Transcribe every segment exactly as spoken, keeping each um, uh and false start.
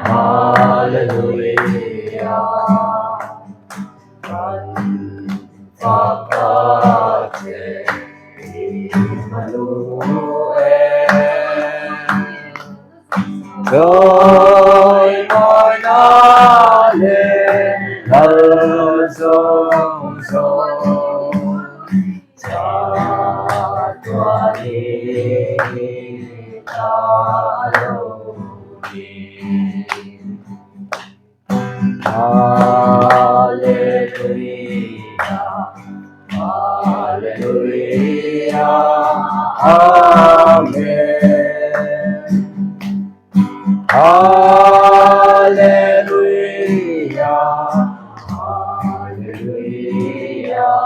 Hallelujah. Kan Fapa che Immanuel. Chawimawi le lal zawng zawng. Chatuan ni ta lo ni. Hallelujah, hallelujah, amen. Hallelujah, hallelujah,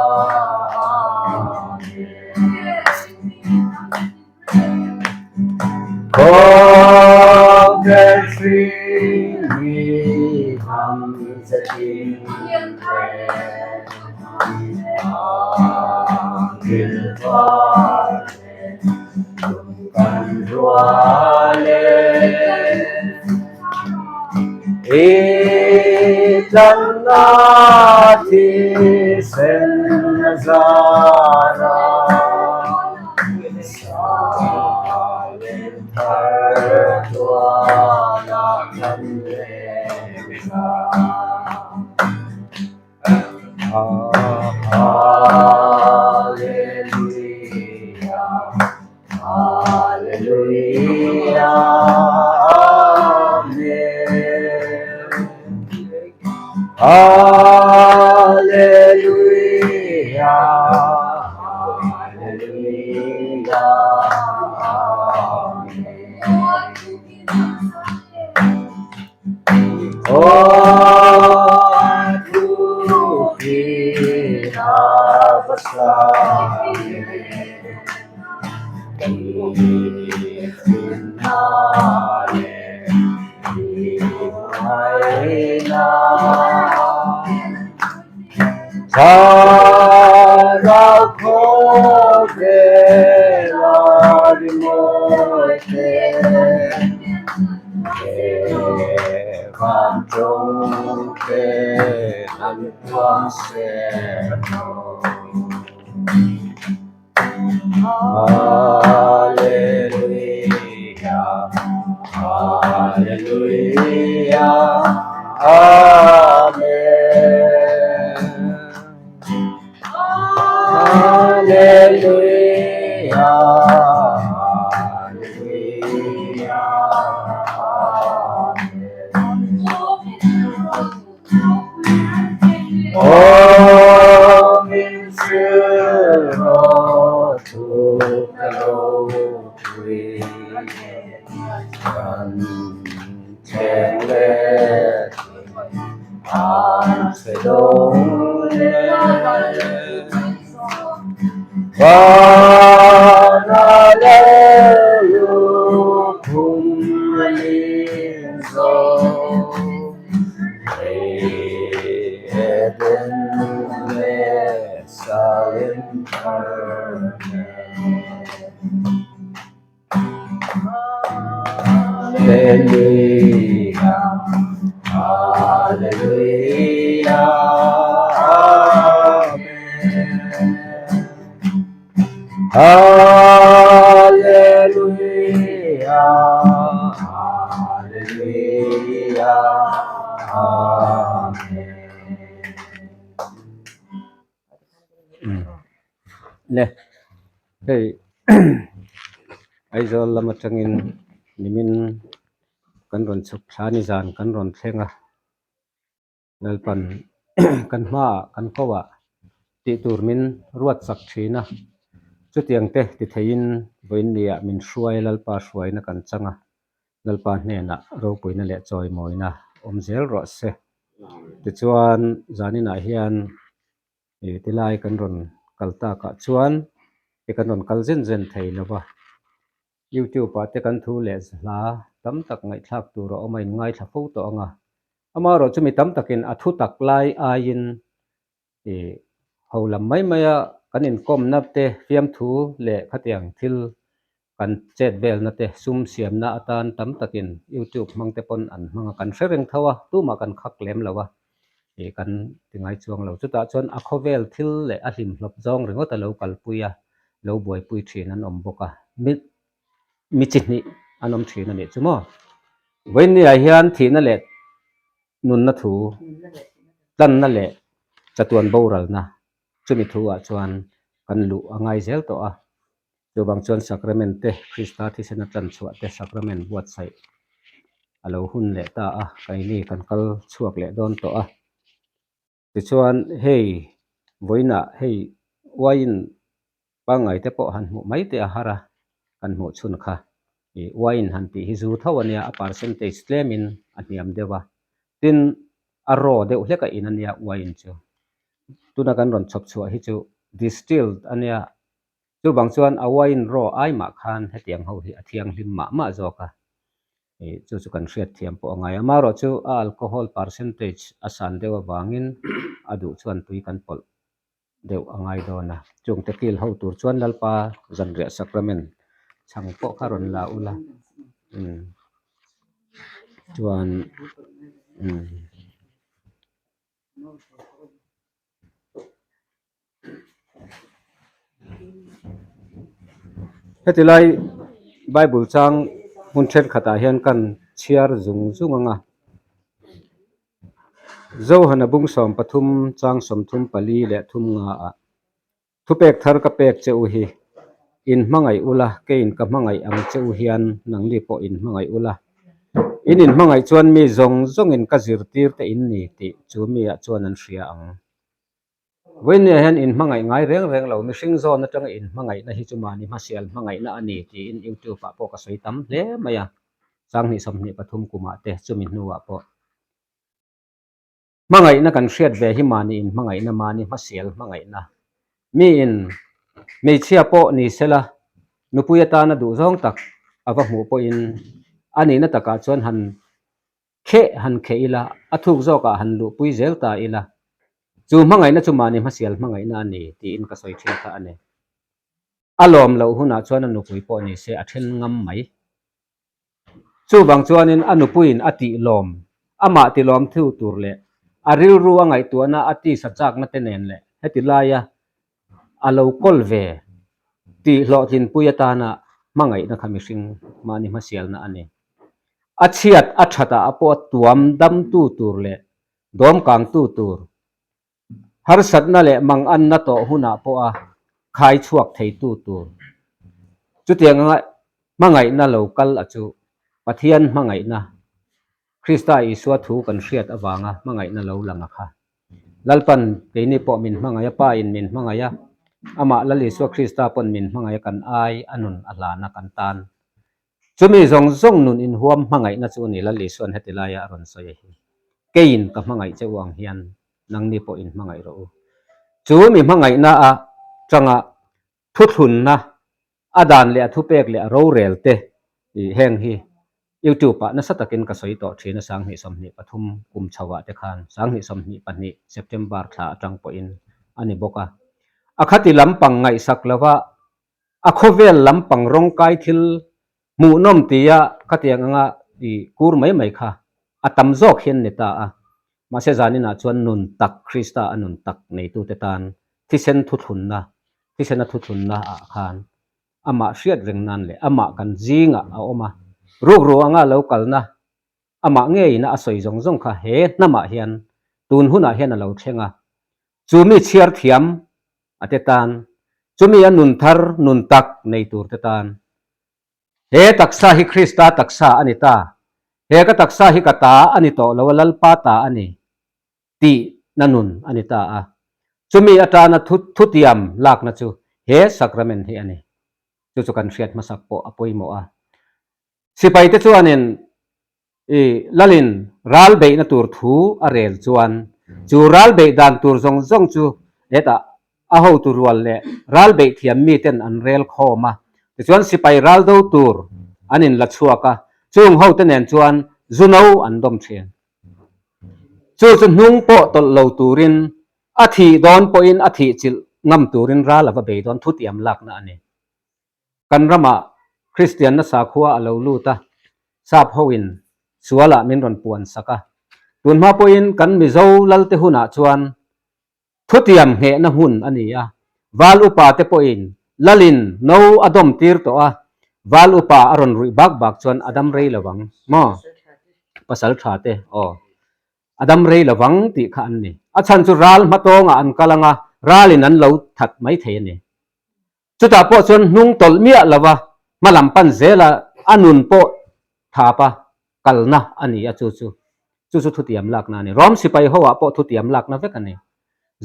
amen. Kawng hring mi hmang zetin, angin var lum kan ruah le. I tlangna thisen zara, Salin thar tuana kan leng sa. Hallelujah. Hallelujah. Amen. Hallelujah. Hallelujah. Amen. O, tu ki na basa. Hallelujah, hallelujah, amen. Hallelujah, hallelujah, amen. Om in siro tu kalo kui kan cheng le an se dong le. Vana le lu kum ni zo. Eden le salim kar. Hallelujah, hallelujah, amen. Hallelujah, hallelujah, amen. Le, hei, Aizawl lam atangin nimin kan rawn chhuk thla ni zan kan rawn thleng a. Lalpan kan hma kan ko a tih tur min ruat sak ṭhin a. Chutiang te ti theiin vawiin nia min hruai, Lalpa hruaina kan chang a. Lalpa hnena ropuina leh chawimawina awm zel rawh se. Tichuan, zaninah hian, e, tilai kan rawn kal takah chuan, e, kan rawn kal zen zen thei lo va. YouTube-ah te kan thu leh hla tam tak ngaihthlak tur a awm a, inngaithla fo tawh ang a. Amaherawhchu mi tam takin a thutak lai aiin, e, ho lam mai maia kan inkawmna te fiamthu leh khatiang thil kan chet velna te, sum siamna atan tam takin YouTube hmang te pawn an hmang a, kan hre reng tho a, tuma kan khak lem lo a, i kan ti ngai chuang lo. Chutah chuan a khawvel thil leh a hlim hlawp zawng ringawt a lo kalpui a, lo buaipui ṭhin an awm bawk a. Mi, mi chi hnih an awm ṭhin a nih chu maw? Vawinia hian thihna leh nunna thu, tlanna leh chatuan boralna, chumi thu ah chuan kan luh a ngai zel tawh a. Chuvang chuan sacrament te, Krista thisena tlan chhuah te, sacrament buatsaih a lo hun leh ta a, keini kan kal chhuak leh dawn tawh a. Tichuan hei vawiinah hei uain pangngai te pawh han hmuh mai te a har a, kan hmuh chhun kha. I uain han tih hi zu tho a nia, a percentage tlemin a hniam deuh a. Tin, a raw deuh hlek a in a nia uain chu. Tuna kan rawn chhawp chhuah hi chu distilled a nia. Chuvang chuan a uain raw ai mah khan hetiang ho hi a thianghlim mah mah zawk a. I chu chu kan hriat thiam pawh a ngai. Amarawh chu a alcohol percentage a san deuh avangin a duh chuan tui kan pawlh deuh a ngai dawn a. Chungte kil ho tur chuan Lalpa zanriah sacrament chhang pawh kha rawn la ula. Um. Chuan, um. Heti lai Bible chang hmun ṭhenkhatah hian kan chhiar zung zung ang a. Johana bung sawm pathum chang sawmthum pali leh thum nga ah, "Thupek thar ka pek che u hi, in hmangaih ula, keiin ka hmangaih ang che u hian nangni pawh in hmangaih ula. In in hmangaih chuan mi zawng zawngin ka zirtirte in ni tih chu mi ah chuan an hria ang." Vawinia hian in hmangaih ngai reng reng lo, mihring zawn aṭanga in hmangaihna hi chu mani hmasial hmangaihna a ni tiin YouTube ah pawh ka sawi tam hle mai a, sanghnih sawmhnih pathum kumah te, chumi hnuah pawh. Hmangaihna kan hriat ve hi mani in hmangaihna, mani hmasial hmangaihna. Miin hmeichhia pawh ni sela, nupui atana duh zawng tak a va hmuh pawhin a nihna takah chuan han kheh han kheh ila, a thuk zawkah han luhpui zel ta ila, chu hmangaihna chu mani hmasial hmangaihna a ni tiin ka sawi ṭhin kha a ni. A lawm loh hunah chuan a nupui pawh ni se a ṭhen ngam mai. Chuvang chuanin a nupuiin a tih lawm, amah tilawm thu tur leh a rilru a ngaihtuahna a tisa chakna te nen leh heti laia a lo kawl ve tih hlawhtlinpui atana hmangaihna kha mihring mani hmasialna a ni. A chhiat a ṭhatah a pawh a tuam damtu tur leh dawmkangtu tur, harsatna leh manganna tawh hunah pawh a khai chhuak theitu tur. Chutiang anga hmangaihna lo kal a chu Pathian hmangaihna, Krista Isua thu kan hriat avanga hmangaihna lo lang a kha. Lalpan keini pawh min hmangaih a, Pain min hmangaih a, amah Lal Isua Krista pawn min hmangaih a, kan ai a nun a hlana kan tan. Chumi zawng zawng nun inhuam hmangaihna chu a ni, Lal Isuan heti laia a rawn sawi a hi. Keiin ka hmangaih che u ang hian nangni pawh in hmangaih rawh u. Chu mi hmangaihna aṭanga thuthlunna, a dan leh a thupek leh a rorel te, i heng hi YouTube-ah nasa takin ka sawi tawh ṭhin a, sanghnih sawmhnih pathum kum chhoah te khan, sanghnih sawmhnih pahnih September thla aṭang pawhin a ni bawk a. A khati lampang ngaihsak lova, a khawvel lampang rawngkai thil hmuhnawm tia khatiang anga i kur mai mai kha a tam zawk hian ni ta a. Mahse, zaninah chuan nun tak, Krista a nun tak neitute tan thisen thuthlunna, thisena thuthlunna ah khan amah hriat reng nan leh amah kan zingah a awm a. Rukru anga lo kalna, amah ngeiin a sawi zawng zawng kha he hnamah hian, tun hunah hian a lo thleng a. Chu mi chhiar thiam a te tan, chu mi a nun thar, nun tak nei tur te tan, he taksa hi Krista taksa a ni ta, he ka taksa hi ka ta a ni tawh lo a, Lalpa ta a ni tihna nun a ni ta a. Chu mi atana thu, thutiam lakna chu he sacrament hi a ni. Chu chu kan hriat hmasak pawh a pawimawh a. Sipaite chuanin, i, Lalin ral beihna tur thu a rel chuan, chu ral beih dan tur zawng zawng chu heta a hotu rual leh ral beih thiam miten an rel khawm a. Tichuan sipai ral do tur an inla chhuak a, chung hote nen chuan zu no an dawm ṭhin. Chu chu hnung pawh tawlh lo turin, a thih dawn pawhin a thih chilh ngam turin ral a va bei dawn, thutiam lakna a ni. Kan ramah Kristian nasa khuoa a lo lut a, sap hoin suala min rawn puan sak a. Tun hma pawhin kan Mizo lalte huna chuan thutiam nghehna hmun a ni a. Val upa te pawhin lalin no a dawm tir tawh a, val upa a rawn ruih bak bak chuan a dam rei lo vang maw? Pasal ṭha te, aw. A dam rei lo vang tih kha an ni. A chhan chu ral hma tawnga an kal anga, ralin an lo that mai thei a ni. Chutah pawh chuan hnung tawlh miah lova, hma lam pan zela a nun pawh thapa kalna a ni a chu chu. Chu chu thutiam lakna a ni. Rom sipai hoah pawh thutiam lakna vek a ni.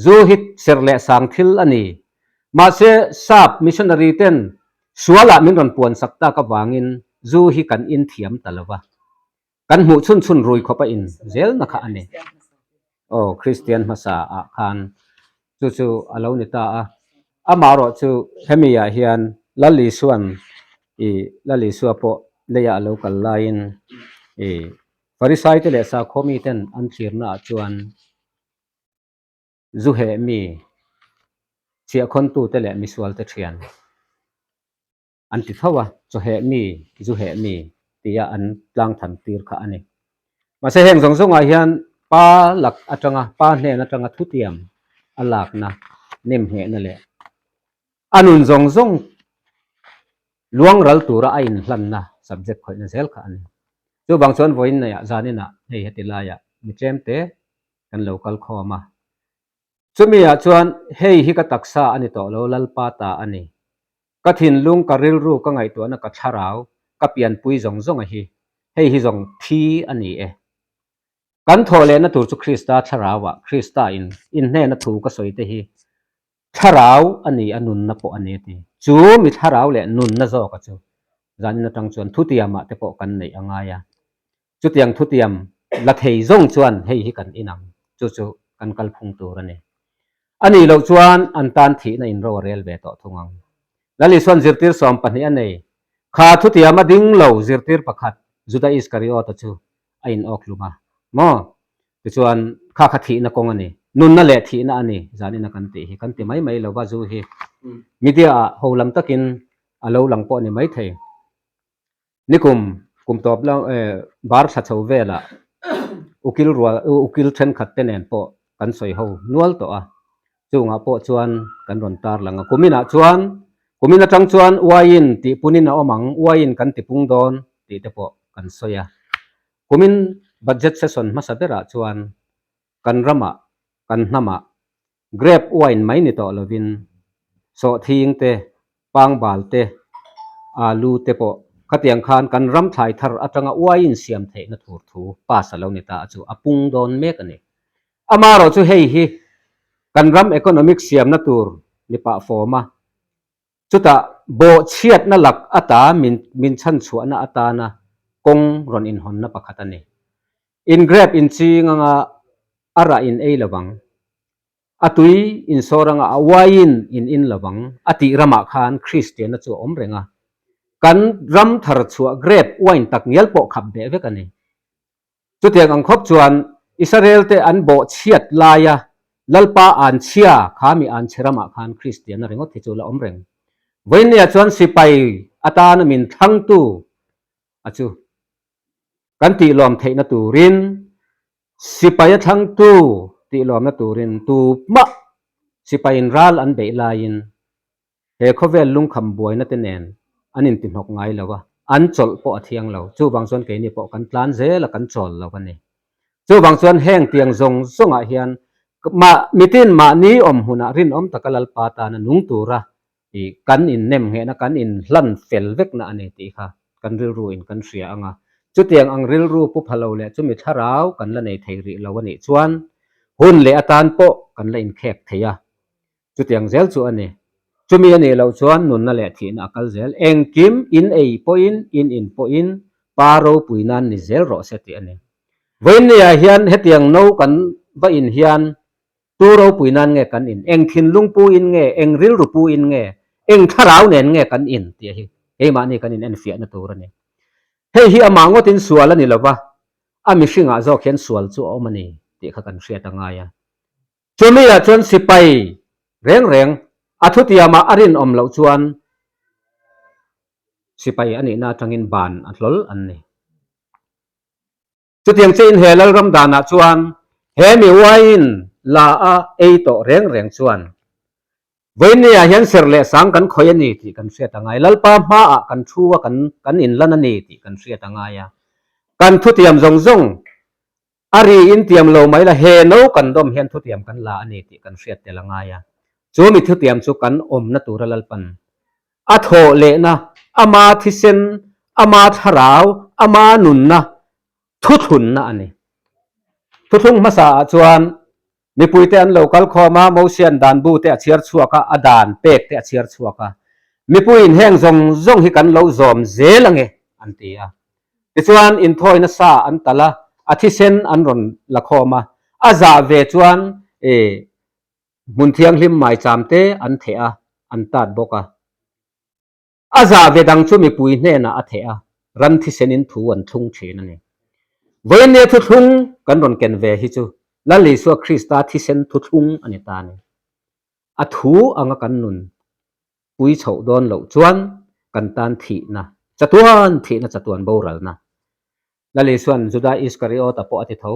Zu hi ser leh sang thil a ni. Mahse, sap missionary ten suala min rawn puan sak tak avangin zu hi kan in thiam ta lova. Kan hmuh chhun chhun rui khawpa in zelna kha a ni. Aw, Kristian hmasa ah khan chu chu a lo ni ta a. Amarawh chu hemi ah hian Lal Isuan i, Lal Isua pawh leia a lo kal laiin i, Farisai te leh sakhaw mi ten an thlirna ah chuan zu heh mi, chiah khawntute leh misualte ṭhian an ti tho a, chaw heh mi, zu heh mi tia an tlang thang tir kha a ni. Mahse, heng zawng zawngah hian pa lak aṭanga, pa hnen aṭanga thutiam a lakna, nem nghehna leh a nun zawng zawng luangral tura a inhlanna subject khawihna zel kha a ni. Chuvang chuan vawiin neia zaninah hei heti laia mi tlem te kan lo kal khawm a. Chumi ah chuan hei hi ka taksa a ni tawh lo, Lalpa ta a ni. Ka thinlung, ka rilru, ka ngaihtuahna, ka thlarau, ka pianpui zawng zawng a hi, hei hi zawng phi a ni e. Kan thawh lehna tur chu Krista thlarau a, Krista in, in hnena thu ka sawi te hi thlarau a ni a, nunna pawh a ni a ti. Chu mi thlarau leh nunna zawk a chu zanin aṭang chuan thutiamah te pawh kan neih a ngai a. Chutiang thutiam la thei zawng chuan hei hi kan in ang, chu chu kan kalphung tur a ni. A nih loh chuan an tan thihna in ro a rel ve tawh thung ang. Lal Isuan zirtir sawm pahnih a nei. Kha thutiam a ding lo zirtir pakhat, Juda Iskariota chu a inawk hlum a. Maw? Tichuan kha kha thihna kawng a ni. Nunna leh thihna a ni. Zanin a kan tih hi kan ti mai mai lo va zu hi. Media ah ho lam takin a lo lang pawh a ni mai thei. Nikum, kum tawp lo, eh, bar thla chho vela ukil rual, u-, ukil ṭhenkhat te nen pawh kan sawi ho nual tawh a. Chungah pawh chuan kan rawn tarlang a. Kuminah chuan, kumin aṭang chuan uain tih punin a awm ang, uain kan ti pung dawn tih te pawh kan sawi a. Kumin budget session hmasa berah chuan kan ramah, kan hnamah, grape uain mai ni tawh lovin, sawhthing te, pangbal te, alu te pawh, khatiang khan kan ram thlai thar aṭanga uain siam theihna tur thu pass a lo ni ta a chu a pung dawn mek a ni. Amarawh chu hei hi kan ram economic siamna tur ni pah fawm a, chutah bawhchhiatna lak ata min, min chhanchhuahna atana kawng rawn inhawnna pakhat a ni. In grape in ching anga a rah in ei lovang, a tui in sawr anga a uain in in lovang, a tih ramah khan Kristianna chu a awm reng a. Kan ram thar chhuah grape uain tak ngial pawh khap beh vek a ni. Chutiang ang khawp chuan Israel te an bawhchhiat laia Lalpa an chhia, kha mi an chhe ramah khan Kristianna ringawt hi chu la awm reng. Vawiin nia chuan sipai atana min thlangtu a chu kan tih lawm theihna turin, sipai a thlangtu tih lawmna turin, tumah sipai in ral an beih laiin, he khawvel lungkham buaina te nen an intihnawk ngai lo a, an chawlh pawh a thiang lo. Chuvang chuan keini pawh kan tlan zel a, kan chawl lo a ni. Chuvang chuan heng tiang zawng zawngah hian mah, mitin mahni awm hmunah rinawm taka Lalpa tana nung tura i kan innem nghehna, kan inhlan fel vekna a ni tih kha kan rilru in kan hria ang a. Chutiang ang rilru pu pha lo leh chumi thlarau kan la nei thei rih lo a nih chuan, hun leh atan pawh kan la inkhek thei a. Chutiang zel chu a ni. Chumi a nih loh chuan nunna leh thihna a kal zel. Engkim in ei pawhin, in in pawhin, pa ropui nan ni zel rawh se tih a ni. Vawiin niah hian hetiang no kan va in hian, tu ropui nan nge kan in, eng thinlung pu in nge, eng rilru pu in nge, eng thlarau nen nge kan in tih hi keimahni kan inenfiahna tur a ni. Hei hi amah ngawtin sual a ni lo va, a mihringah zawk hian sual chu a awm a ni tih kha kan hriat a ngai a. Chumi ah chuan sipai reng reng a thutiama a rinawm loh chuan sipai a nihna aṭangin ban a hlawl an nih. Chutiang chein he lalram dana chuan he mi uain la a ei tawh reng reng chuan, vawinia hian serh leh sang kan khawih a ni tih kan hriat a ngai. Lalpa hmaah kan thu a kan, kan inlan a ni tih kan hriat a ngai a. Kan thutiam zawng zawng a ri in tiam lo mai la, he no kan dawm hian thutiam kan la a ni tih kan hriat tel a ngai a. Chu mi thutiam chu kan awmna tura Lalpan a thawh lehna, ama thisen, ama thlarau, ama nunna, thuthlunna a ni. Thuthlung hmasaah chuan mipuite an lo kal khawm a, Mosian dan bu te a chhiar chhuak a, a dan pek te a chhiar chhuak a. Mipuiin heng zawng zawng hi kan lo zawm zel ang e an ti a. Tichuan inthawina sa an tal a, a thisen an rawn la khawm a. A zah ve chuan, e, hmun thianghlim maicham te an theh a, an tat bawk a. A zah ve dang chu mipui hnena a theh a, ran thisenin thu an thlung ṭhin a ni. Vawinia thuthlung kan rawn ken ve hi chu Lal Isua Krista thisen thuthlung a ni ta a ni. A thu anga kan nun pui chhoh dawn loh chuan kan tan thihna, chatuan thihna, chatuan boralna. Lal Isuan Juda Iskariot a pawh a ti tho.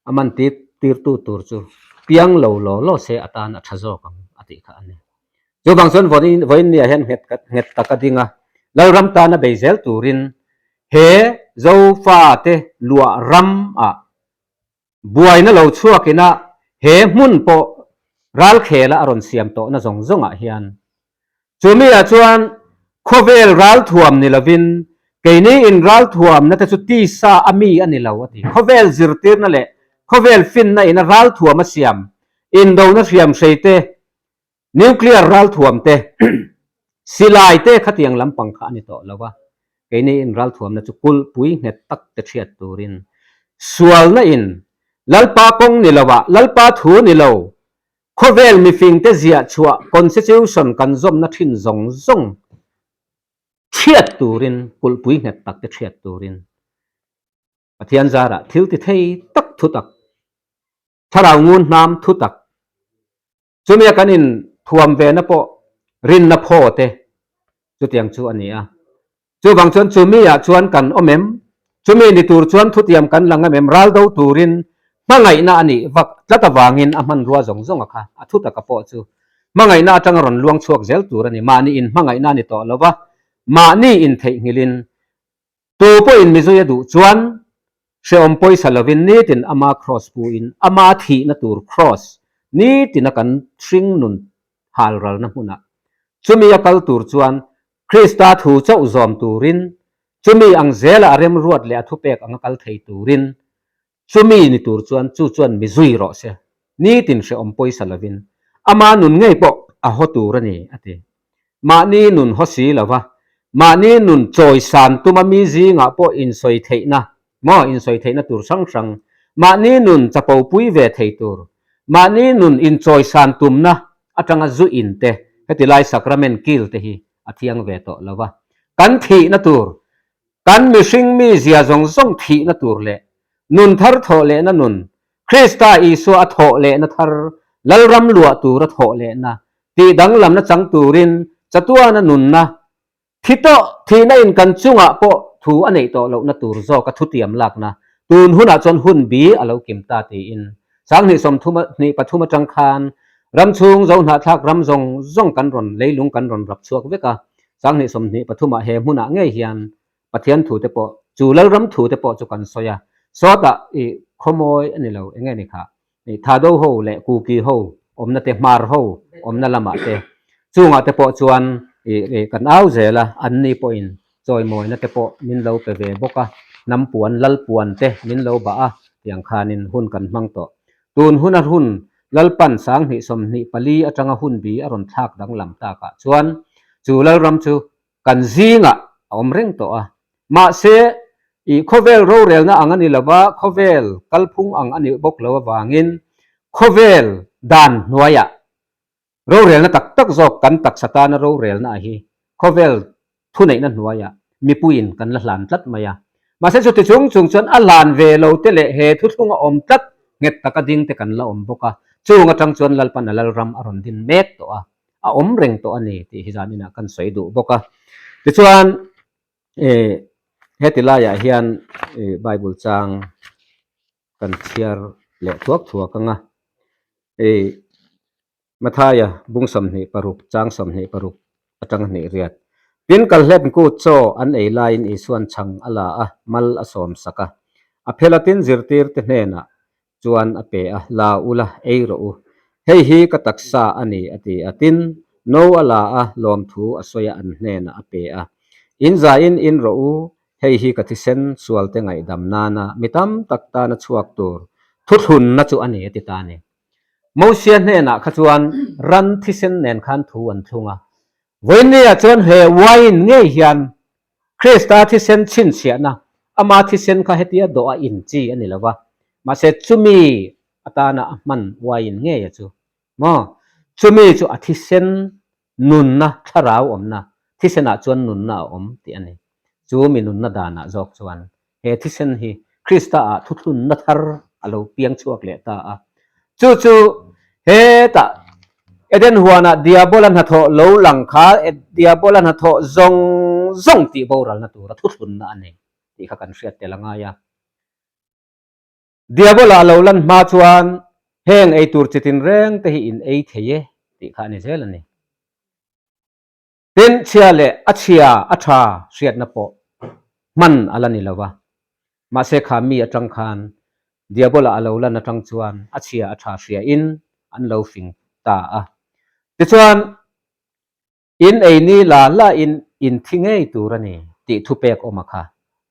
A man tir, tirtu tur chu piang lo law law se a tan a ṭha zawk ang a tih kha a ni. Chuvang chuan vawiin, vawiin nia hian nghet ka, nghet taka dinga Lalram tana bei zel turin he Zofate luah ram a buaina lo chhuakina he hmun pawh ralkhela a rawn siam tawhna zawng zawngah hian, chumi ah chuan khawvel ralthuam ni lovin, keini in ralthuamna te chu tisa a mi a ni lo a ti. Khawvel zirtirna leh khawvel finna in a ralthuam a siam, indona hriam hrei te, nuclear ralthuam te, silai te khatiang lampang kha a ni tawh lo a. Keini in ralthuamna chu kulhpui nghet tak te ṭhiat turin, sualna in Lalpa kawng ni lo a, Lalpa thu ni lo, khawvel mifing te ziah chhuah constitution kan zawmna ṭhin zawng zawng ṭhiat turin, kulhpui nghet tak te ṭhiat turin, Pathian zarah thil ti thei tak thutak, thlarau ngun hnam thutak, chumi a kan inthuam ve na pawh rinna phaw te, chutiang chu a ni a. Chuvang chuan chumi ah chuan kan awm em? Chumi ni tur chuan thutiam kan lang em em? Ral do turin hmangaihna a nih vak tlat avangin a hmanrua zawng zawng a kha a thutaka pawh chu hmangaihna aṭanga rawn luang chhuak zel tur a ni. Mahni in hmangaihna a ni tawh lo va, mahni in theihnghilhin, tu pawhin mi zui a duh chuan hrehawm pawisa lovin nitin ama cross puin ama thihna tur cross nitina kan hringnun halralna hmunah chumi a kal tur chuan Krista thu chauh zawm turin, chumi ang zela a remruat leh a thupek anga kal thei turin, chumi ni tur chuan chu chuan mi zui rawh se, nitin hrehawm pawisa lovin ama nun ngei pawh a haw tur a ni a ti. Mahni nun haw si lo va, mahni nun chawisan tuma mi zingah pawh insawi theihna, maw, insawi theihna tur hrang hrang, mahni nun chapopui ve thei tur, mahni nun inchawisan tumna aṭanga zu in te, heti lai sacrament kil te hi a thiang ve tawh lo va. Kan thihna tur, kan mihring mizia zawng zawng thihna tur leh nun thar thawh lehna nun, Krista Isua a thawh lehna thar, Lalram luah tura thawh lehna, tih danglamna chang turin chatuana nunna, thi tawh thihna in kan chungah pawh thu a neih tawh lohna tur zawka thutiam lakna tun hunah chuan hun bi a lo kim ta tiin, sanghnih sawmthum a, hnih pathum aṭang khan ram chhung zo hnah thlak ram zawng zawng kan rawn, leilung kan rawn rap chhuak vek a, sanghnih sawmhnih pathumah he hmunah ngei hian Pathian thu te pawh, chu Lalram thu te pawh chu kan sawi a. Sawtah i khawmawi a ni lo, eng nge ni kha, i Thado ho leh Kuki ho awmna te, Hmar ho awmna lamah te, chungah te pawh chuan i, i kan au zel a, anni pawhin chawimawina te pawh min lo pe ve bawk a, hnam puan, lal puan te min lo bah a, tiang khanin hun kan hmang tawh. Tun huna hun Lalpan sanghnih sawmhnih pali aṭanga hun bi a rawn thlak danglam takah chuan chu Lalram chu kan zingah a awm reng tawh a. Mahse, i khawvel rorelna ang a ni lo va, khawvel kalphung ang a ni bawk lo avangin, khawvel dan hnuaiah rorelna tak tak zawk, kan taksa tana rorelna a hi khawvel thuneihna hnuaiah mipuiin kan la hlan tlat mai a. Mahse, chuti chung chung chuan a hlan ve lo te leh he thuthlunga awm tlat nghet taka ding te kan la awm bawk a. Chung aṭang chuan Lalpan a Lalram a rawn din mek tawh a, a awm reng tawh a ni tih hi zaninah kan sawi duh bawk a. Tichuan, eh, heti laiah hian, eh, Bible chang kan chhiar leh thuak thuak anga. Eh, Mathaia bung sawmhnih paruk, chang sawmhnih paruk aṭanga hnih riat. Tin, kal hlen kut chaw an ei laiin Isuan chhang a la a, mal a sawm sak a. A phel a, tin, zirtirte hnenah chuan a pe a, "La ula, ei rawh u. Hei hi ka taksa a ni," a ti a. Tin, no a la a, lawmthu a sawi a, an hnenah a pe a. "In zain in rawh u, hei hi ka thisen sualte ngaihdam nana mi tam tak tana chhuak tur thuthlunna chu a ni," a ti ta a ni. Mosia hnenah kha chuan ran thisen nen khan thu an thlung a. Vawiinah chuan he uain ngei hian Krista thisen chhinchhiahna, ama thisen kha hetia dawha inchi a ni lo va. Mahse, chumi atana a hman uain ngeia chu, maw, chumi chu a thisen nunna, thlarau awmna, thisenah chuan nunna a awm tih a ni. Chu mi nunna danah zawk chuan he thisen hi Krista-ah thuthlunna thar a lo piang chhuak leh ta a. Chu chu hetah Eden huanah Diabola hnathawh lo lang kha, e, Diabola hnathawh zawng zawng tihboralna tura thuthlunna a ni tih kha kan hriat tel a ngai a. Diabola a lo lan hma chuan heng ei tur chi tinreng te hi in ei thei e tih kha a ni zel a ni. Tin, chhia leh a chhia a ṭha hriatna pawh hman a la ni lo va. Mahse, kha mi aṭang khan Diabola a lo lan aṭang chuan a chhia a ṭha hriain an lo fing ta a. Tichuan, in ei ni la la in, in thi ngei tur a ni tih thupek awm a kha,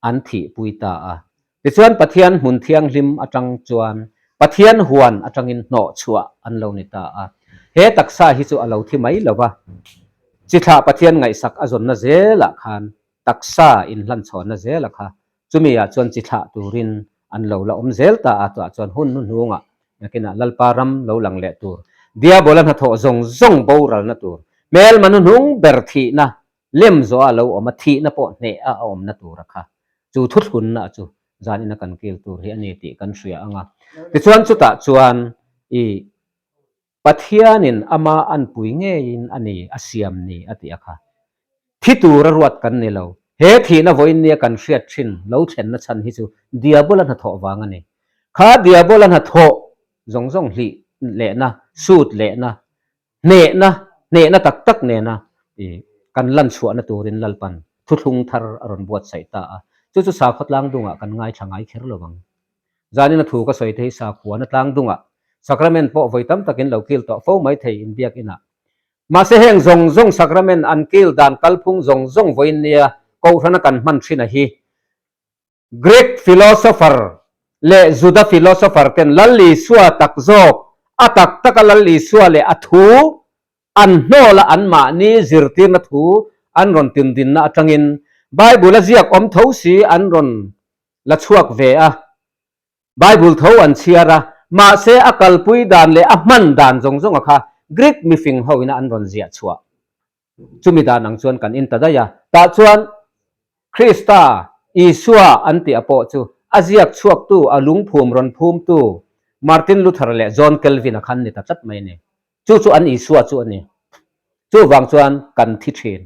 an thihpui ta a. Tichuan, Pathian hmun thianghlim aṭang chuan Pathian huan aṭangin hnawh chhuah an lo ni ta a. He taksa hi chu a lo thi mai lo va. Chi thlah Pathian ngaihsak a zawnna zelah khan taksa inhlan chhawnna zela kha chumi ah chuan chi thlah turin an lo la awm zel ta a, tah chuan hun hnuhnungah nakinah Lalpa ram lo lang leh tur, Diabola hnathawh zawng zawng boralna tur, hmelma hnuhnung ber thihna lem zawha a lo awm a, thihna pawh hneh a, a awmna tura kha chu thuthlunna chu zanin a kan kil tur hi a ni tih kan hria anga. Tichuan, chutah chuan i Pathianin ama anpui ngeiin a ni, a siam ni a ti a kha. Thi tura ruat kan ni lo. He thihna vawiin nia kan hriat ṭhin lo thlenna chhan hi chu Diabola hnathawh vang a ni. Kha Diabola hnathawh zawng zawng hlih lehna, sut lehna, hnehna, hnehna tak tak nena, i, kan lan chhuahna turin Lalpan thuthlung thar a rawn buatsaih ta a. Chu chu sakhaw tlang dungah kan ngaithla ngai kher lo vang. Zanin a thu ka sawi te hi sakhuana tlang dungah sacrament pawh vawi tam takin lo kil tawh fo mai thei in biak inah. Mahse, heng zawng zawng sacrament an kil dan kalphung zawng zawng vawiin nia kohrana kan hman ṭhin a hi. Greek philosopher leh Juda philosopher ten Lal Isua tak zawk, a tak taka Lal Isua leh a thu an hnawl a, anmahni zirtirna thu an rawn tundinna aṭangin Bible a ziak awm tho si an rawn la chhuak ve a. Bible tho an chhiar a, mahse, a kalpui dan leh a hman dan zawng zawng a kha Greek mi fing ho ina an rawn ziah chhuah. Chumi dan ang chuan kan in ta daih a. Tah chuan Krista, Isua an tih a pawh chu a ziak chhuaktu, a lungphum rawn phumtu Martin Luther leh John Calvin a khan ni ta tlat mai ni. Chu chu an Isua chu a ni. Chuvang chuan kan thi ṭhin.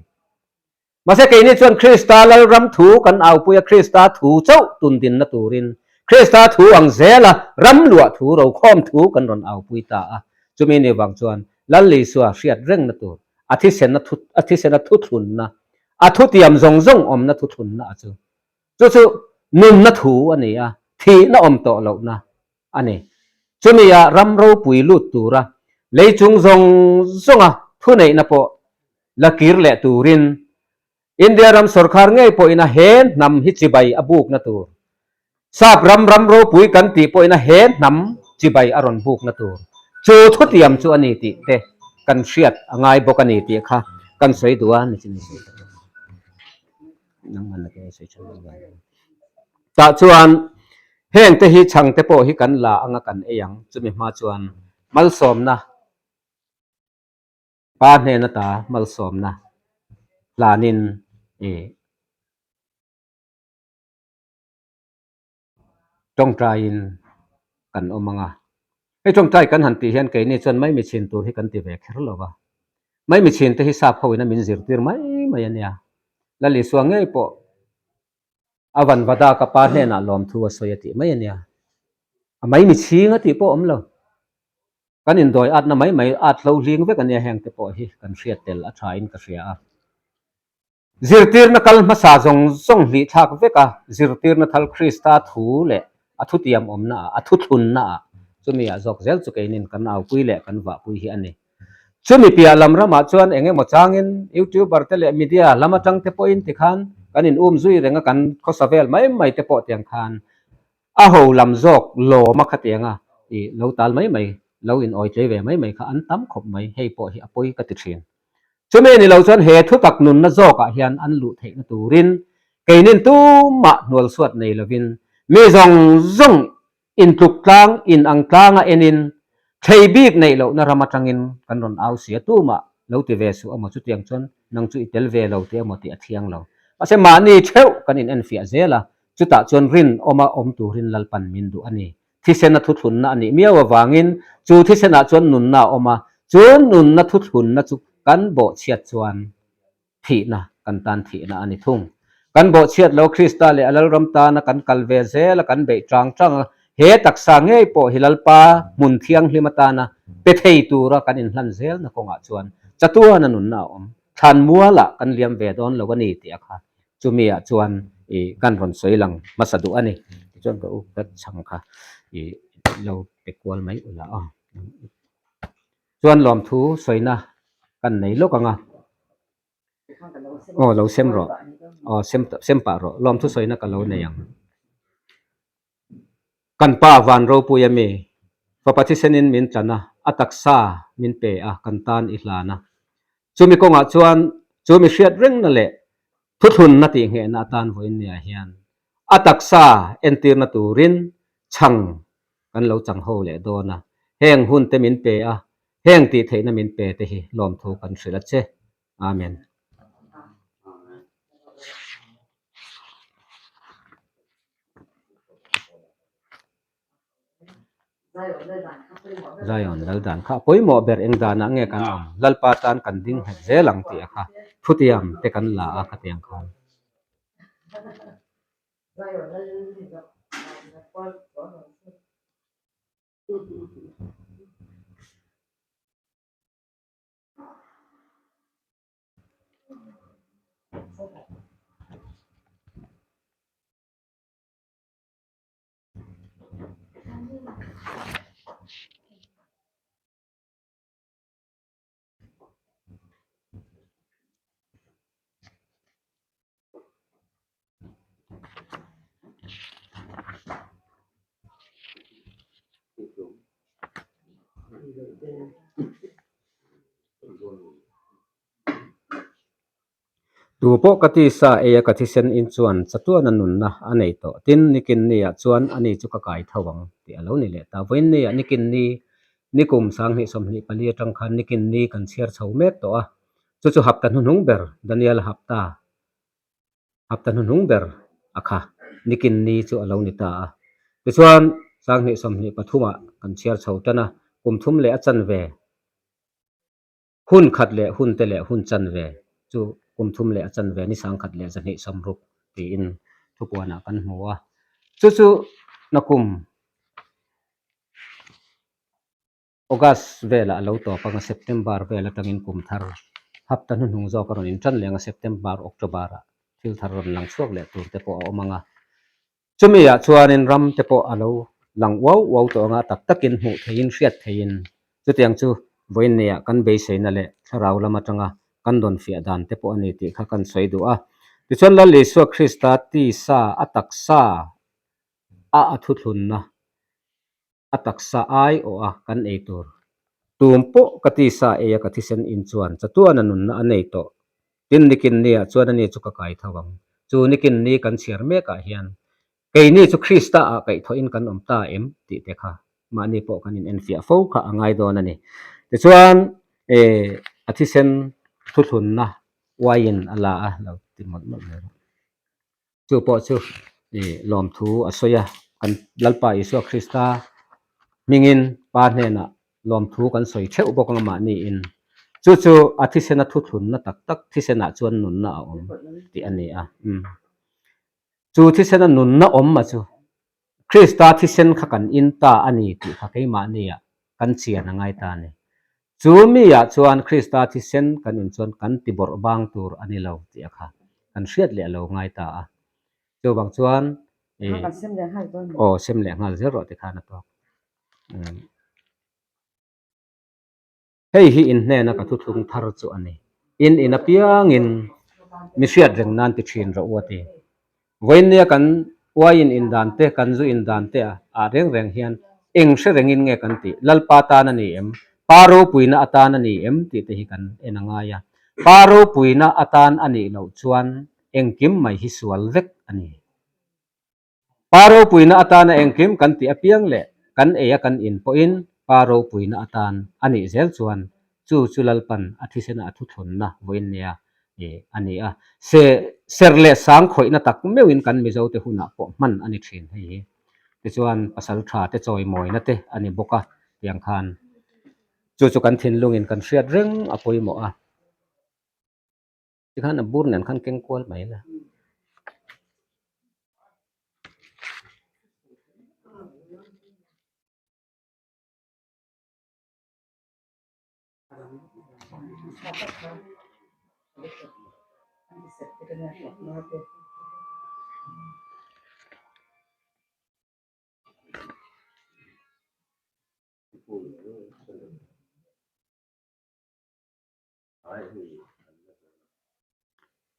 Mahse, keini chuan Krista lalram thu kan aupui a, Krista thu chauh tundinna turin, Krista thu ang zela ram luah thu, rokhawm thu kan rawn aupui ta a. Chumi ni vang chuan Lal Isua hriat rengna tur, a thisena thu, a thisena thuthlunna, a thutiam zawng zawng awmna thuthlunna a chu. Chu chu nunna thu a ni a, thihna awm tawh lohna a ni. Chumi a ram ropui lut tura, leichung zawng zawnga thuneihna pawh la kir leh turin, India ram sawrkar ngei pawhin a he hnam hi chibai a bukna tur, sap ram ram ropui kan tih pawhin a he hnam chibai a rawn bukna tur, chu thutiam chu a ni tih te kan hriat a ngai bawk a ni tih kha kan sawi duh a, ni chu ni. Nangman la ke sawi chhan. Tah chuan heng te hi chhang te pawh hi kan la anga kan ei ang, chumi hma chuan malsawmna, pa hnena ta malsawmna hlanin, e, ṭawngṭaiin kan awm anga. Hei ṭawngṭai kan han tih hian keini chuan mai mi chhin tur hi kan ti ve kher lo va. Mai mi chhin te hi sap ho ina min zirtir mai mai a nia. Lal Isua ngei pawh a van va dak a, Pa hnena lawmthu a sawi a tih mai a nia. A mai mi chhing a tih pawh awm lo. Kan indawi atna mai mai at lo hling vek a nia, heng te pawh hi kan hriat tel a ṭhain ka hria a. Zirtirna kal hmasa zawng zawng hlih thlak vek a, zirtirna thal Krista thu leh a thutiam awmna a, a thuthlunna a, chumi a zawk zel chu keinin kan aupui leh kan vahpui hi a ni. Chumi piah lam ramah chuan eng emaw changin YouTuber te leh media lam aṭang te pawhin ti khan kan in um zui renga, kan khawsa vel mai mai te pawh tiang khan a ho lam zawk lawm a kha tianga i lo tal mai mai, lo in awi tlei ve mai mai kha an tam khawp mai, hei pawh hi a pawi ka ti ṭhin. Chumi ni lo chuan he thutak nunna zawkah hian an luh theihna turin keinin tumah hnual suat nei lovin mi zawng zawng intluk tlang, inang tlanga enin thlei bik neih lohna ram aṭangin kan rawn au si a, tumah lo ti ve suh emaw, chutiang chuan nang chu i tel ve lo tih emaw tih a thiang lo. Mahse, mahni theuh kan inenfiah zel a, chutah chuan rinawma awm turin Lalpan min duh a ni. Thisena thuthlunna a nih miau avangin chu thisenah chuan nunna a awm a, chu nunna thuthlunna chu kan bawhchhiat chuan thihna, kan tan thihna a ni thung. Kan bawhchhiat lo Krista leh a Lalram tana kan kal ve zel a, kan beih ṭang ṭang a, he taksa ngei pawh hi Lalpa hmun thianghlim atana pe thei tura kan inhlan zelna kawngah chuan chatuana nunna a awm. Thlanmuala kan liam ve dawn lo a ni tih a kha chumi ah chuan i kan rawn sawi lang hmasa duh a ni. Tichuan ka u ka chhang kha i lo pe kual mai ula a. Chuan lawmthu sawina kan nei lawk ang a. Aw, lo sem rawh. Aw, sem, sem pah rawh. Lawmthu sawina ka lo nei ang. Kan Pa van ropui ami, fapa thisenin min tlan a, a taksa min pe a, kan tan i hlan a. Chumi kawngah chuan chu mi hriat rengna leh thuthlunna tih nghehna atan vawiin niah hian a taksa entirna turin chhang kan lo chang ho leh dawn a. Heng hun te min pe a, heng tih theihna min pe te hi lawmthu kan hrilh a che. Amen. Zion, Lal dan kha pawimawh ber, eng dana nge kan awm? Lalpa tan kan ding nghet zel ang tih a kha thutiam te kan la a ka tiang khan. Tu pawh ka tisa ei a, ka thisen in chuan chatuana nunna a nei tawh. Tin, nikin niah chuan ani chu ka kai tho ang tih a lo ni leh ta. Vawiin niah nikin ni, nikum sang hnih sawmhnih pali aṭang khan nikin ni kan chhiar chho mek tawh a. Chu chu hapta hnuhnung ber, Daniel hapta, hapta hnuhnung ber a kha nikin ni chu a lo ni ta a. Tichuan, sang hnih sawmhnih pathumah kan chhiar chho tan a, kum thum leh a chanve. Hun khat leh hun te leh hun chanve chu kum thum leh a chanve ni sang khat leh zahnih sawmruk tiin thupuanah kan hmu a. Chu chu nakum August vela a lo tawp anga, September vel aṭangin kum thar hapta hnuhnung zawk a rawn inṭan leh anga, September, October-a thil thar rawn lang chhuak leh tur te pawh a awm anga. Chumi ah chuanin ram te pawh a lo lang uau uau tawh anga, tak takin hmuh theihin, hriat theihin. Chutiang chu vawiin nia kan beiseina leh thlarau lam aṭanga kan dawn fiah dan te pawh a ni tih kha kan sawi duh a. Tichuan, Lal Isua Krista tisa a taksa a, a thuthlunna, a taksa aiawha kan ei tur. Tum pawh ka tisa ei a, ka thisen in chuan chatuana nunna a nei tawh. Tin, nikin niah chuan ani chu ka kai tho ang. Chu nikin ni kan chhiar mekah hian keini chu Krista-ah kaihthawhin kan awm ta em tih te kha mahni pawh kan inenfiah fo kha a ngai dawn a ni. Tichuan, eh, a thisen thuthlunna uaiin a la a, lo ti mawlh mawlh zel. Chu pawh chu, eh, lawmthu a sawi a, kan Lalpa Isua Krista hmingin Pa hnenah lawmthu kan sawi theuh bawk ang a, mahni in Chu chu a thisena thuthlunna tak tak, thisena chuan nunna a awm tih a ni a. Mm. Chu thisena nunna awm a chu. Krista thisen kha kan in ta a ni tih kha keimahnia kan chian a ngai ta a ni. Chu miah chuan Krista thisen kan in chuan kan tibawrhbang tur a ni lo tih a kha kan hriat leh lo ngai ta a. Chuvang chuan, eh, kan sem leh nghal dawn. Aw, sem leh nghal zel rawh ti khan a tawk. Mm. Hei hi in hnena ka thuthlung thar chu a ni. In in apiangin mi hriat reng nan ti ṭhin rawh u a ti. Vawiin nia kan uain in dan te, kan zu in dan te a, a reng reng hian eng hre rengin nge kan tih? Lalpa tan a ni em? Pa ropuina atan a ni em? Tih te hi kan en a ngai a. Pa ropuina atan a nih loh chuan engkim mai hi sual vek a ni. Pa ropuina atana engkim kan tih apiang leh kan ei a kan in pawhin pa ropuina atan a nih zel chuan chu chu Lalpan a thisena a thuthlunna vawiin nia, e, a ni a. Se, ser leh sang khawihna tak meuhin kan Mizo te hunah pawh hman a ni ṭhin hei hi. Tichuan pasalṭha te chawimawina te a ni bawk a, tiang khan chu chu kan thinlungin kan hriat reng a pawimawh a. Tikhan a bur nen khan keng kual mai la.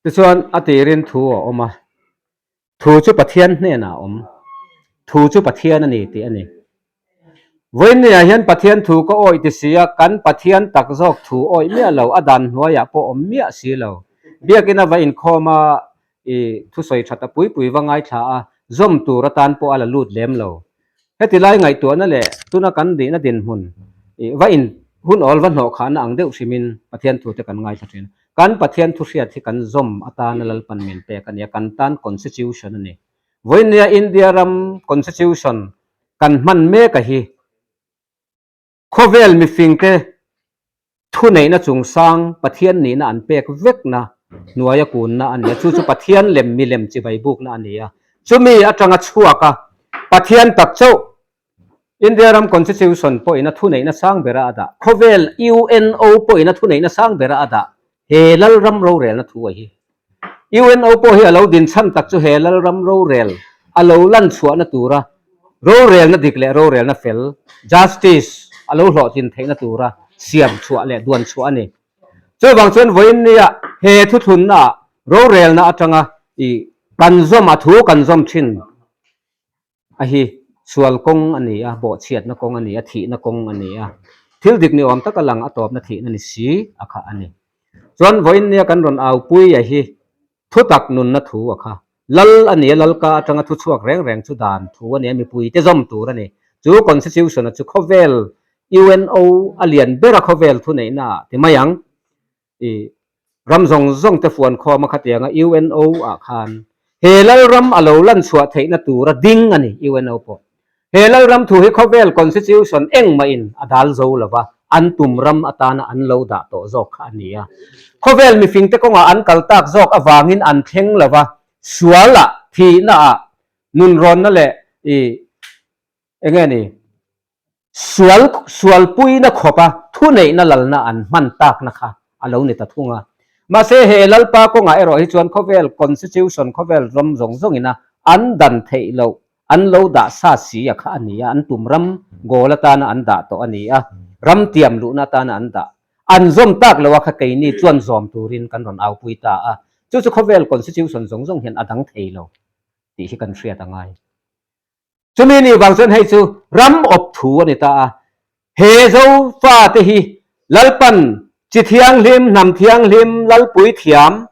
Tichuan a tirin thu a awm a, thu chu Pathian hnena a awm, thu chu Pathian a ni tih a ni. Vawiin nia hian Pathian thu ka awih ti si a, kan Pathian tak zawk thu awih miah lo, a dan hnuaiah pawh awm miah si lo. Biakina va inkhawm a, i, thusawi ṭhat a pui pui va ngaithla a, zawm tur atan pawh a la lut lem lo. Heti lai ngaihtuahna leh tuna kan dihna dinhmun, i, va in, hun awl va hnawh khahna ang deuh hrimin Pathian thu te kan ngaithla ṭhin. Kan Pathian thu hriat hi kan zawm atana Lalpan min pek a nia, kan tan constitution a ni. Vawiin nia India ram constitution kan hman mek a hi, khawvel mifingte thuneihna chung sang Pathian nihna an pek vekna hnuaia kunna a nia. Chu chu Pathian lem mi lem chibai bukna a nia. Chumi atanga chhuak a, Pathian tak chauh India ram constitution pawhin a thuneihna sang bera a dah. Khawvel U N O pawhin a thuneihna sang bera a dah. He lalram rorelna thu a hi. U N O pawh hi a lo din chhan tak chu he lalram rorel a lo lan chhuahna tura, rorelna dik leh rorelna fel, justice a lo hlawhtlin theihna tura siam chhuah leh duan chhuah a ni. Chuvang chuan vawiin nia he thuthlunna rorelna atanga i kan zawm a, thu kan zawm ṭhin a hi sual kawng a ni a, bawhchhiatna kawng a ni a, thihna kawng a ni a. Thil dik ni awm tak a lang a, tawpna thihna ni si a kha a ni. Chuan vawiin nia kan rawn aupui a hi thutak nunna thu a kha. Lal a ni a, Lalka atanga thu chhuak reng reng chu dan thu a ni a, mipui te zawm tur a ni. Chu constitution a chu khawvel U N O a lian bera khawvel thuneihna ti mai ang. I, ram zawng zawng te fuan khawm a kha tianga U N O ah khan he lalram a lo lan chhuah theihna tura ding a ni U N O pawh. He lalram thu hi khawvel constitution engmahin a dal zo lova, an tum ram atana an lo dah tawh zawk kha a ni a. Khawvel mifingte kawnga an kal tak zawk avangin an thleng lova, suala, thihna a, nunrawnna leh i, eng nge ni, sual, sualpuina khawpa thuneihna lalna an hman takna kha a lo ni ta thung a. Mahse, he Lalpa kawnga erawh hi chuan khawvel constitution, khawvel ram zawng zawngin a an dan theih loh, an lo dah sa si a kha a ni a, an tum ram gawl atana an dah tawh a ni a, ram tiam luhna atana an dah. An zawm tak lo a kha keini chuan zawm turin kan rawn aupui ta a. Chu chu khawvel constitution zawng zawng hian a dang thei lo tih hi kan hriat a ngai. Chumi ni vang chuan hei chu ram awp thu a ni ta a. He Zofa te hi Lalpan chi thianghlim, hnam thianghlim, lal puithiam,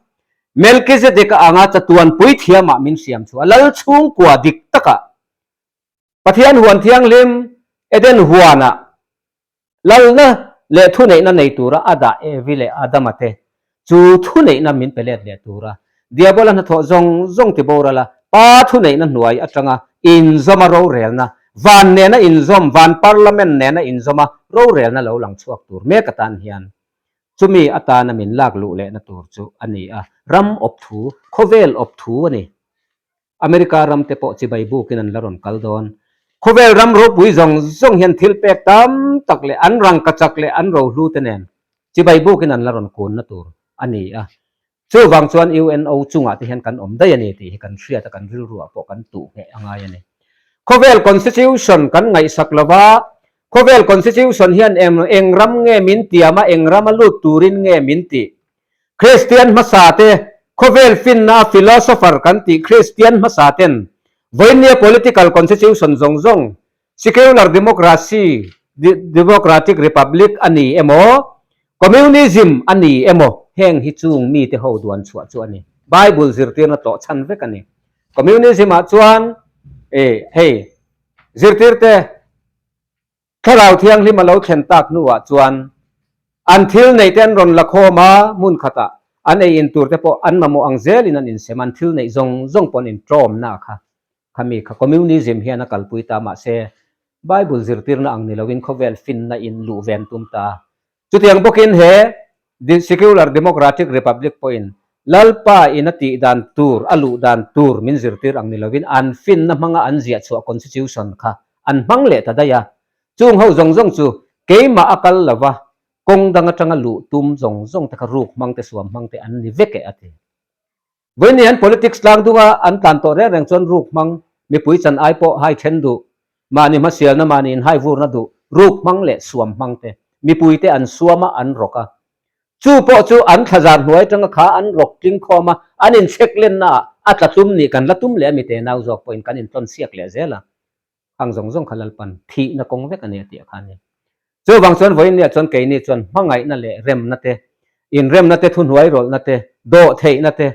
Melchizedek anga chatuan puithiamah min siam chhuah a. Lal chhungkua dik taka Pathian huan thianghlim Eden huana lalna leh thuneihna nei tura a dah Evi leh Adama te chu thuneihna min pe let leh tura, Diabola hnathawh zawng zawng ti boral a, Pa thuneihna hnuai atanga inzawma rorelna, van nena inzawm, van parliament nena inzawma rorelna lo lang chhuak tur mek atan hian, Chumi atana min lak luh lehna tur chu a ni a. Ram awp thu, khawvel awp thu a ni. America ram te pawh chibai bukin an la rawn kal dawn. Khawvel ram ropui zawng zawng hian thil pek tam tak leh an rangkachak leh an rohlu te nen chibai bukin an la rawn kunna tur a ni a. Chuvang chuan U N O chungah te hian kan awm daih a ni tih hi kan hriat a, kan rilruah pawh kan tuh ngheh a ngai a ni. Khawvel constitution kan ngaihsak lova, khawvel constitution hian em, eng ram nge min tiam a, eng ram a lut turin nge min tih. Kristian hmasa te, khawvel finna philosopher kan tih Kristian hmasa ten, vawinia political constitution zawng zawng, secular democracy, de-, democratic republic a ni emaw, communism a ni emaw, heng hi chung mi te ho duan chhuah chu a ni. Bible zirtirna tawh chhan vek a ni. Communism ah chuan, e, hei, zirtirte, Thlarau Thianghlim a lo thlen tak hnuah chuan an thil neih te an rawn la khawm a, hmun khatah an ei in tur te pawh an mamawh ang zelin an insem, an thil neih zawng zawng pawn intawmna kha, khami kha communism hian a kalpui ta, mahse Bible zirtirna ang ni loin khawvel finna in luh ven tum ta. Chutiang bawkin he di-, secular democratic republic pawhin Lalpa in a tih dan tur, a luh dan tur min zirtir ang ni loin an finna hmanga an ziah chhuah constitution kha an hmang leh ta daih a. Chung ho zawng zawng chu keimah a kal lova, kawng dang atanga luh tum zawng zawng te kha ruk hmang te, suam hmang te an ni vek e a ti. Vawiin hian politics tlang dunga an tlan tawh reng reng chuan ruk hmang, mipui chan ai pawh hai ṭhen duh, mahni hmasialna, mahni inhaivurna duh, ruk hmang leh suam hmang te, mipui te an suam a, an rawk a. Chu pawh chu an thlazar hnuai aṭanga kha an rawk tling khawm a, an inchhek lenna a tla tlum nih kan la tum leh a, mi te nau zawk pawhin kan intlawn siak leh zel a. Khang zawng zawng kha Lalpan thihna kawng vek a ni a tih kha a ni. Chuvang chuan vawiin nia chuan keini chuan hmangaihna leh remna te, inremna te, thuhnuairawlhna te, dawhtheihna te,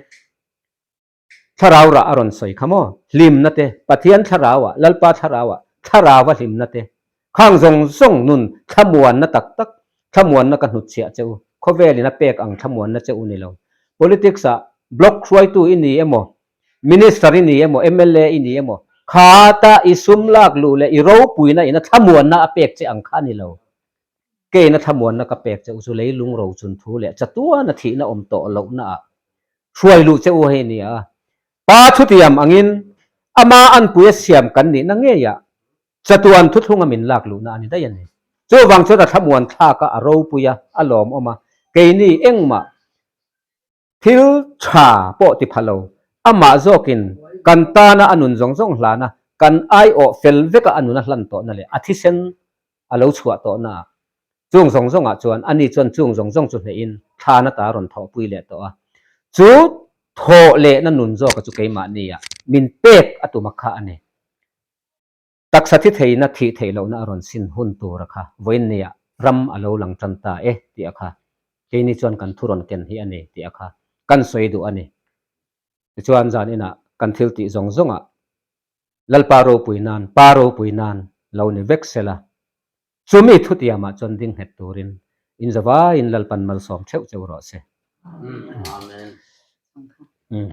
thlarau rah a rawn sawi kha maw? Hlimna te, Pathian thlarauah, Lalpa thlarauah, thlarauva hlimna te. Khang zawng zawng nun thlamuanna tak tak, thlamuanna ka hnutchhiah che u. Khawvelin a pek ang thlamuanna che u ni lo. Politics-ah block hruaitu i ni emaw, minister i ni emaw, M L A i ni emaw, khata i sum lak luh leh i ropuina ina thlamuanna a pek che ang kha ni lo. Keina thlamuanna ka pek che u chu leilung ro chun thu leh chatuana thihna awm tawh lohna a hruai luh che u hei ni a. Pa thutiam angin ama anpuia siam kan nihna ngeia chatuan thuthlunga min lak luhna a ni daih a ni. Chuvang chuan a thlamuan thlak a, a ropui a, a lawmawm a. Keini engmah thil ṭha pawh ti pha lo, amah zawkin kan tana a nun zawng zawng hlan a, kan aiawh fel veka a nun a hlan tawhna leh a thisen a lo chhuah tawhna a, chung zawng zawngah chuan ani chuan chung zawng zawng chu hnehin thlan ata rawn thawhpui leh tawh a. Chu thawh lehna nun zawka chu keimahnia min pek a tuma kha a ni. Taksa thi theihna, thih theih lohna a rawn sin hun tura kha vawiin nia ram a lo lang ṭan ta e, tia kha keini chuan kan thu rawn ken hi a ni, tia kha kan sawi duh a ni. Tichuan zaninah kan thil tih zawng zawngah Lalpa ropui nan, Pa ropui nan lo ni vek sela, chumi thutiamah chuan ding nghet turin in zavaiin Lalpan malsawm theuh cheu rawh se. Amen. Mm.